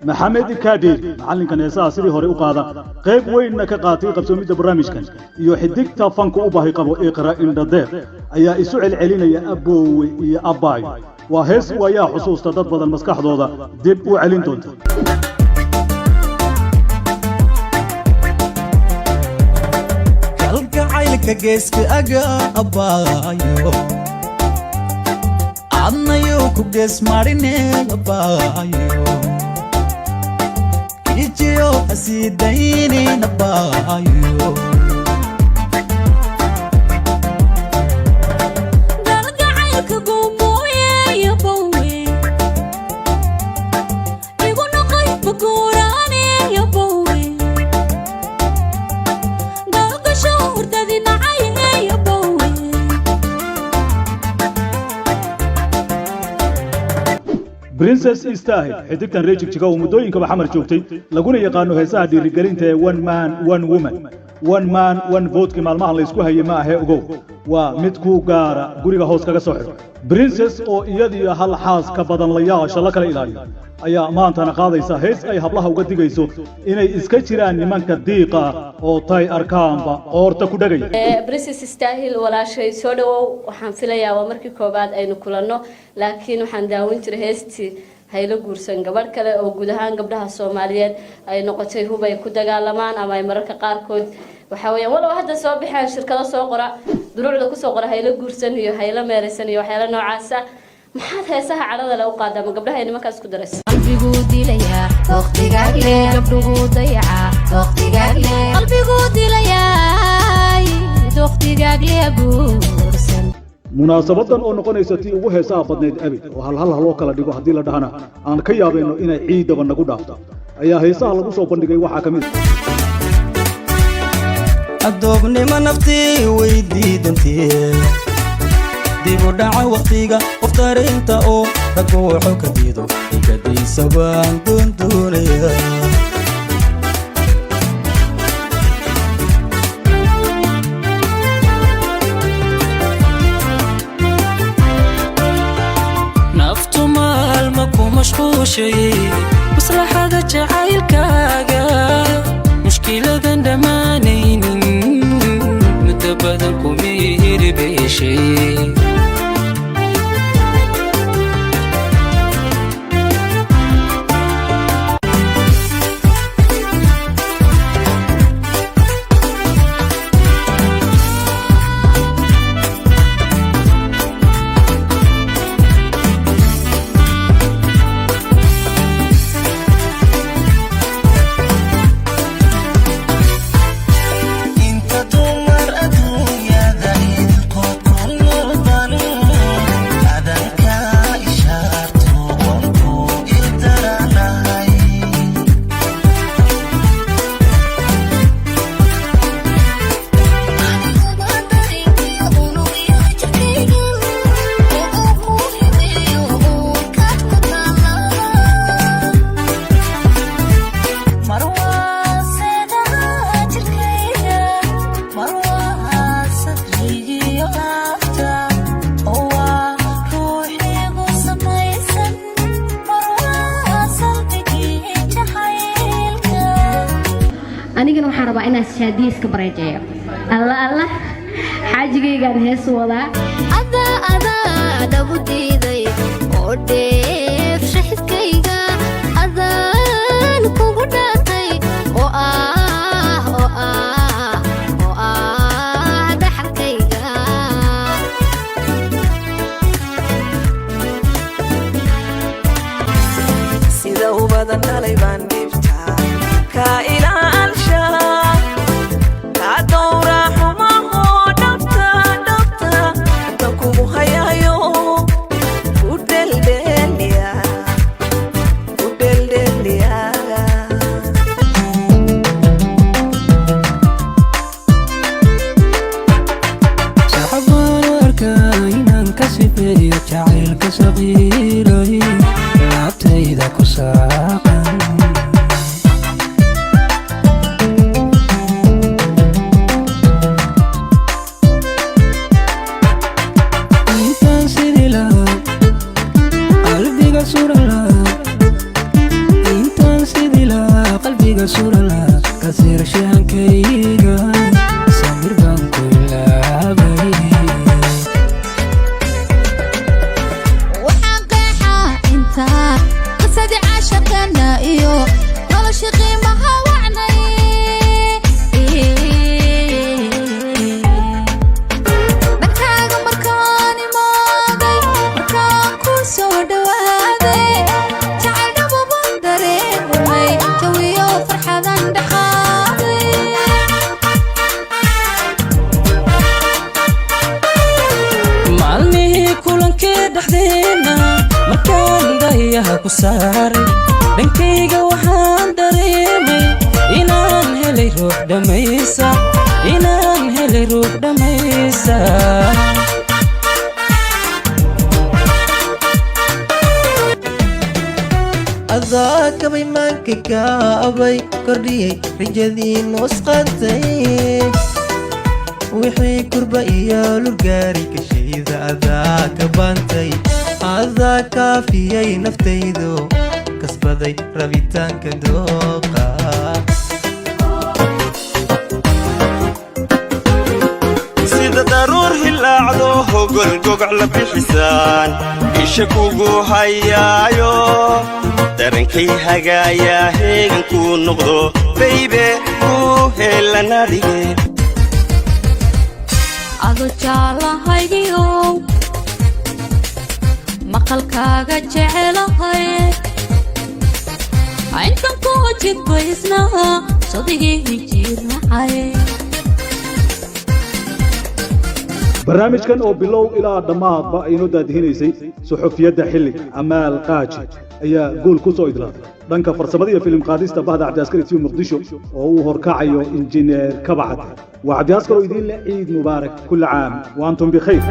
Maxamed Kaadheeri, macallinkan heesaha sidii hore u qaada, qayb weynna ka qaatay qabsoomidda barnaamijkan, iyo xidigta fanka u baahi qabo Iqra Indhadeer ayaa isu celcelinaya aboowe iyo abbaayo. Waa hees waayaa xusuusta dad badan maskaxdooda dib u celin doonta. Kalgacaylka geeska aga abbaayo, adnayo ku gees marine abbaayo, kijiyo hasiidaynin abbaayo. Galgacaylka guumuuye bowe, igu noqay maguuraane bowe, galgasho hurdadi nacay bowe. Princess Istaahil, xidigtan reer Jigjiga oo muddooyinkaba Xamar joogtay, laguna yaqaano heesaha dhiirigelinta ee "one man, one woman, one man, one vote"-kii maalmahan laysku hayay ma ahee, ogow, waa mid ku gaara guriga hoos kaga soo xidho. Princess oo iyadiyo hal xaas ka badan layaasha la kala ilaaliyo ayaa maantana qaadaysa hees ay hablaha uga digayso inay iska jiraan nimanka diiqa oo tay arkaanba qoorta ku dhegaya. Princess Istaahil, walaashay, soo dhawow. Waxaan filayaa waa markii koobaad aynu kulanno, laakiin waxaan daawan jiray heestii "Haylo Guursan Gabadh Kale", oo guud ahaan gabdhaha Soomaaliyeed ay noqotay hub ay ku dagaalamaan ama ay mararka qaarkood waxa weeyaan, walow hadda soo baxeen shirkado soo qora duruucda kusoo qora "haylo guursan" iyo "haylo meeraysan" iyo waxyaala noocaasa. Maxaad heesaha cadhada le u qaadaa? Ma gabdhaha ay nimankaas ku daraysa? Qalbiguu dilayaa waqtigaagle, gabdhugu dayacaa waqtigaagle, qalbiguu dilayaa waqtigaagle guursan. Munaasabadan oo noqonaysa tii ugu heesaha badnayd abid, oo halhal ha loo kala dhigo haddii la dhahana aan ka yaabayno inay ciidaba nagu dhaafto, ayaa heesaha lagu soo bandhigay waxaa ka mid Adoobnimo naftii way diidantee, dib u dhaca wakhtiga qof dareenta oo raggu wuxuu ka diido igadaysa baan doondoonaya. Naftu maalma ku mashquushay maslaxada jacaylkaaga, mushkiladan dhammaanaynin muddo badan kumihiribeeshay. Inta dumar adduunyada idinkood ku noolban, adanka ishaarto waan ku ildaranahay. Anigana waxaan rabaa inaan Shaadiye iska bareejeeyo. Alla alla, xaajigaygaan hees wadaa. Adaa adaa dhabu diiday oo dheef shaxidkayga, adaan kugu dhaatay oo ah oo ah oo ah dhaxalkayga. Sida ubadan dhalay baan dhibta kaa ilaalsha, kaa dhowra xumaho dhabta dhabta inta kugu hayayo ku dheldheeliya, ku dheldheeliya. Saxabaan arkaa inaan ka sifeeyo jacaylka saqiiray laabtayda ku saaqan. Intaan sidii lahaa qalbiga suran lahaa, intaan Kulankee dhexdeenna markaan dayaha ku saaray, dhankayga waxaan dareemay inaan helay ruux dhammaysa, inaan helay ruux dhammaysa. Adaa kabay maanka kaabay, kordhiyey rajadii nusqantay. Wixii kurba iyo lurgaari kashayda adaa ka baantay, adaa kaafiyey naftaydu, kasbaday rabitaanka dooqa. Sida daruur hilaacdo, hogol gogac la bixisaan isha kugu hayaayo, darankay hagaayaa, heegankuu noqdo baybe kuu heelanadige. Ado jaalahaygiyow, maqalkaaga jecelahay, intan kuwa jidbaysnaa sodigii hijiirnacay. Barnaamijkan oo bilow ilaa dhammaadba aynoo daadihinaysay suxufiyadda xilliga Amaal Qaaji ayaa guul ku soo idlaaday. Dhanka farsamada iyo filim qaadista, bahda Cabdiaskari TV Muqdisho oo uu horkacayo injineer Kabacade. Waa Cabdiaskar oo idiin leh ciid mubaarak, kulli caam wa antum bikhayr.